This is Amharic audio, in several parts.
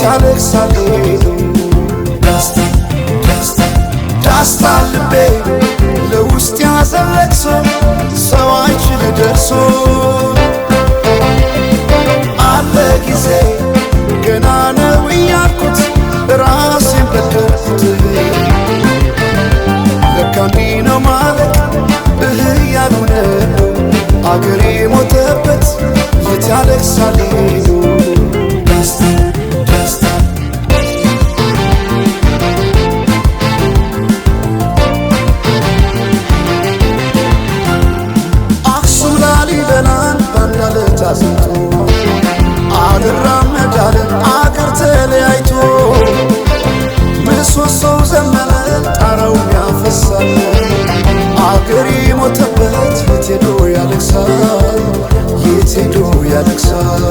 ያለቅሳል ሄዱ ዳስታ ዳስታ ዳስታ ልቤ ለውስጥ ያዘን ለቅሶ ሰው አይችል ደርሶ አለ ጊዜ ገና ነው እያልኩት ራሴን በደልኩት ለካ እንዲህ ነው ማለት እህ እያሉ ነው አገሬ ሞተበት የት ያለቅሳል ሄዱ ዳስታ ዳስታ አክሱም ላሊበላን ባንዳለት አዝንቶ አልራመድ አለ አገር ተለያይቶ ምሰሶው ዘመነ ጣራው ያፈሳል አገሬ ሞተበት የት ሄዶ ያለቅሳል የት ሄዶ ያለቅሳል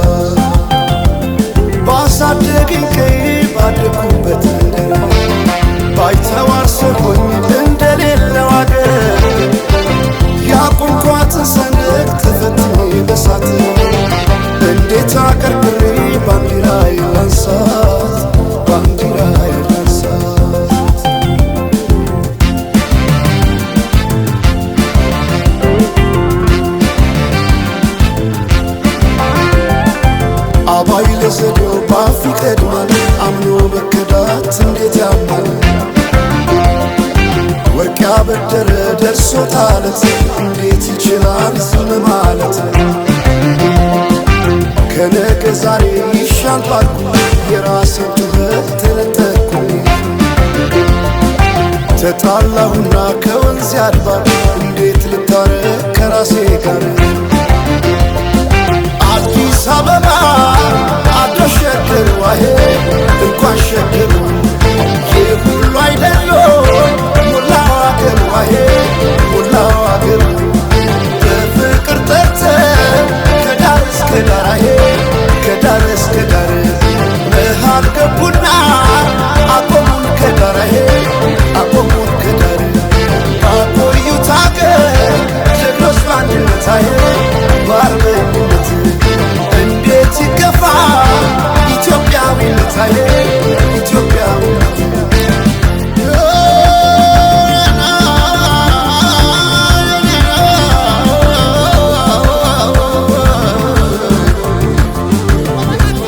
ባሳደገኝ ቀዬ ባደኩበት መንደር ባይተዋር ሰው ሆኜ እንደሌለው አገር ያቆምኳትን ሰንደቅ ተፈትኜ በሳት እንዴት አቀርቅሬ ባንዲራዬን ላንሳት ባንዲራዬን ላንሳት አባይ ለዘዴው ባፍ ይቀድማል አምኖ መከዳት እንዴት ያማል ወርቅ ያበደረ ደርሶታለት እንዴት ይችላል ዝም ማለት ከነገ ዛሬ ይሻል ባልኩ የራሴን ጩኸት ተነጠቅኩኝ ተጣላሁና ከወንዝ አድባር እንዴት ልታረቅ ከራሴ ጋር አዲስ አበባ አዶ ሸገር ዋሄ እንኳን ሸገር ይህ ሁሉ አይደሎ ሞላው አገር ዋሄ ሞላው አገር በፍቅር ጠርተን ከዳር እስከ ዳር አሄ ከዳር እስከ ዳር መሃል ገቡና አቆሙን ከዳር አሄ አቆሙን ከዳር ባቆዩት አገር ጀግኖች በአንድነት አሄ በአርበኝነት እንዴት ይገፋ ኢትዮጵያዊነት አሄ ኢትዮጵያዊነት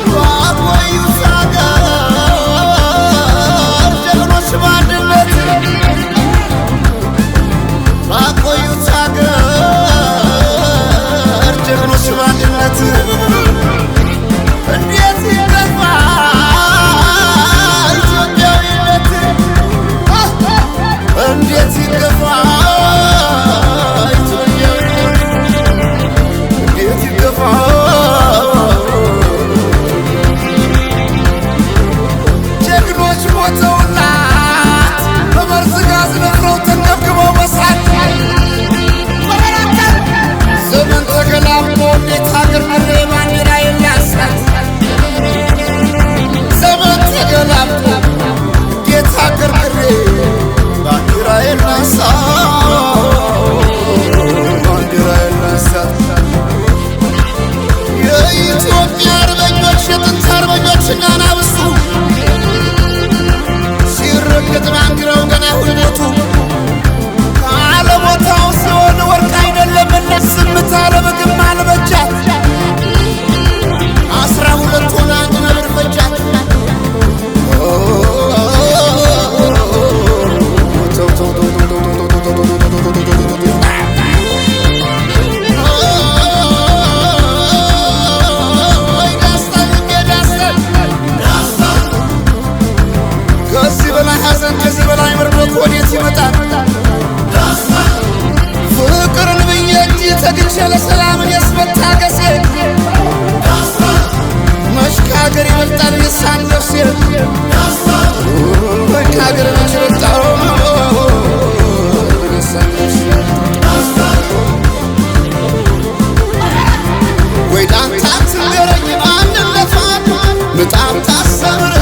ባቆዩት አገር ጀግኖች በአንድነት ባቆዩት አገር ጀግኖች በአንድነት እንዴት ይገፋ ኢትዮጵያዊነት እንዴት ይገፋ ኢትዮጵያዊነት እንዴት ይገፋ ጀግኖች ሞተውላት በመርዝ ጋዝ ነፍረው ተንገብግበው በሳት ዘመን ተገላብጦ እንዴት ሀገር ምሬ ባንዲራ የሚያንሳት ዘመን ተገላብጦ እንዴት ሀገር ምሬ ባንዲራ የላንሳት ባንዲራ የላንሳት የኢትዮጵያ አርበኞች የጥንት አርበኞች አናብስቱ ሲረገጥ ባንዲራው ገና ሁልሞቱ ካለቦታው ሲሆን ወርቅ አይደለምና ዝምታ ለምግብ አልበጃት 12 ሆነ አንድ ነብር ፈጃት። ከዚህ በላይ ሐዘን ከዚህ በላይ መርዶት ወዴት ይመጣል? ፍቅርን ብዬ እንጂ ተግቼ ለሰላም እኔስ መታገሴ መች ከሀገር ይበልጣል የሳን ነፍሴ ወይ ከሀገር መች ይበልጣል የሳን ነፍሴ ወይ ዳንታ ትንገረኝ ማንነቷን ምጣም ታሰምር